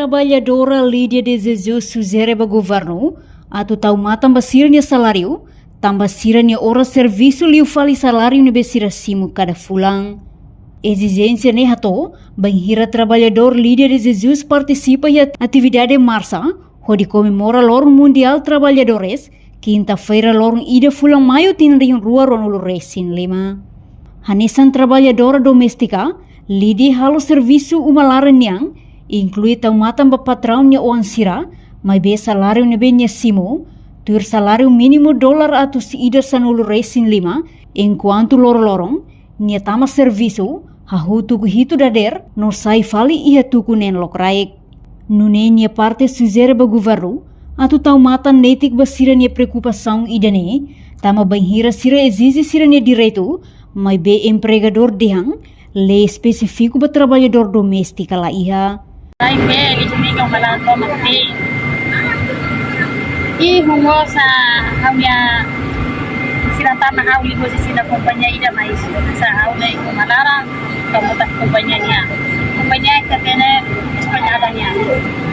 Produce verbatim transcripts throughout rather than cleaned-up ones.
Traballadora Lídia de Jesus sujere ba governu atu tau matan ba sira-nia saláriu, tanba sira-nia oras servisu liu fali saláriu ne'ebé sira simu kada fulan. Ezijénsia ne'e hato'o bainhira traballadora Lídia de Jesus partisipa iha atividade marsa hodi komemora Loron Mundiál Traballadores, kinta-feira loron ida fulan maiu tinan rihun rua ruanulu resin lima. Hanesan traballadora doméstika, Lídia halo servisu uma laran nian, inklui tau matan ba patraun nia oan sira, maibé saláriu ne'ebé nia simu, tuir saláriu mínimu dolar atus ida sanulu resin lima, enkuantu loroloron, nia tama servisu, hahú tuku hitu dadeer, no sai fali iha tuku neen lokraik. Nune'e nia parte sujere ba governu atu tau matan netik ba sira-nia preokupasaun ida-ne'e, tanba bainhira sira ezije sira-nia direitu, maibé empregadór dehan lei espesífiku ba traballadora doméstika la iha. Ai be, di sini kau malah kau mati. Ih, hongo sa, ha'u-nia sira tama ha'u liu husi sira kompañia ida mai. Sa ha'u ne'e uma laran, kau mata kompañia nian. Kompañia ita hatene esplanada nian.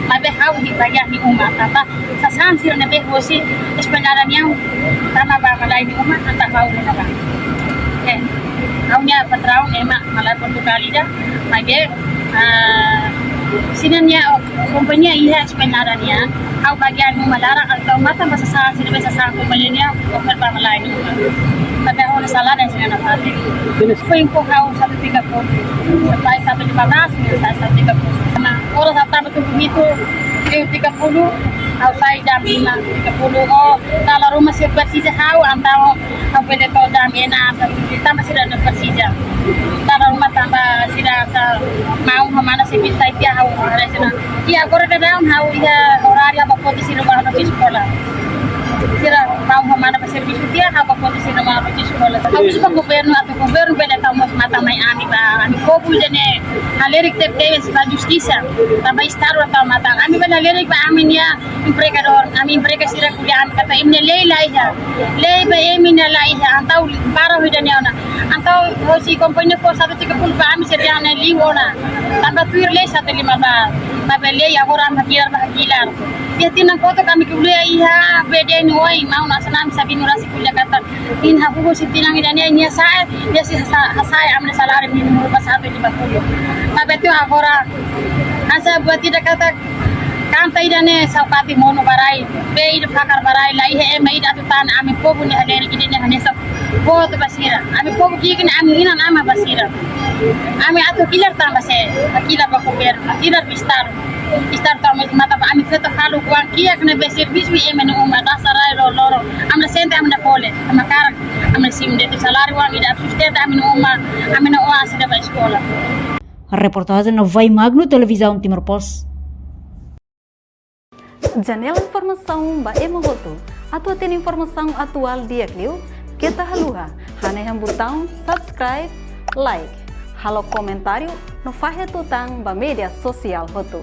Maibé ha'u di bagian di uma, tanba sasán sira ne'ebé hosi esplanada nian tama ba malae nia uma, entaun ha'u rona ba. Eh, ha'u-nia patraun ema malae Portugal ida, maibé, ah, sira-nia kompañia iha esplanada nian, ha'u bagian uma laran, entaun matan ba sasán sira ne'ebé sasán kompañia nian, ofer ba malae nia uma. Tanba ha'u-nia saláriu sira-nia parte. Foi enko ha'u satu tiga puluh. Sampai satu lima belas, saya satu tiga puluh. Nah, orang datang betul begitu, eh, tiga puluh, ha'u sai jam lima tiga puluh. Oh, kalau rumah sira presiza ha'u, entaun ha'u bele to'o jam enam, tanba sira ne'e presiza. Kalau rumah tanba sira sa mau mana sira bisa tiha ha'u ada sira. Iya, agora daudaun ha'u iha oráriu ba foti sira ba hodi eskola. Sira mau mana ba servisu tiha, ha'u ba foti sira ba hodi eskola. Ha'u husu ba governu atu governu bele tau mós matan mai ami ba ami povu ida-ne'e halerik tebes ba justisa. Tanba Estadu la tau matan. Ami bele halerik ba ami-nia empregadór, ami emprega sira ko'alia ami katak imi-nia lei la iha. Lei ba imi-nia la iha, entaun para ho ida-ne'e ona. Entaun hosi kompañia fó satu tiga puluh ba ami sira-nia liu ona. Tanba tuir lei satu lima ba, maibé lei agora ami hakilar ba hakilar. Iha tinan kotuk ami ko'alia iha B D N oin, maun Asnam Sabino rasik ko'alia katak imi hahú husi tinan ida-ne'e nia sa'e, nia sei sa-, hasa'e ami-nia saláriu mínimu ba satu lima puluh. Maibé to'o agora, hanesan buat ida katak kanta ida-ne'e saukati monu ba rai, be ida fakar ba rai, la iha ema ida atu tan ami povu nia halerik ida-ne'e hanesan votu ba sira. Ami povu ki'ik ne'e ami inan-aman ba sira. Ami atu hakilar tanba sé, hakilar ba governu, hakilar ba Estadu. Estadu tau mós matan ba ami feto halu kuang kiak ne'ebé servisu iha ema nia uma, dasa rai loroloron. Ami la sente, ami la kole, ami hakarak ami simu de'it saláriu oan ida atu sustenta ami-nia uma, ami-nia oan sira ba eskola. Reportajen Novai Magno, Televizaun Timor Post. Janela informasaun ba ema hotu. Atu hatene informasaun atuál di'ak liu, keta haluha hanehan butaun subscribe, like, halo komentáriu no fahe tutan ba média sosiál hotu.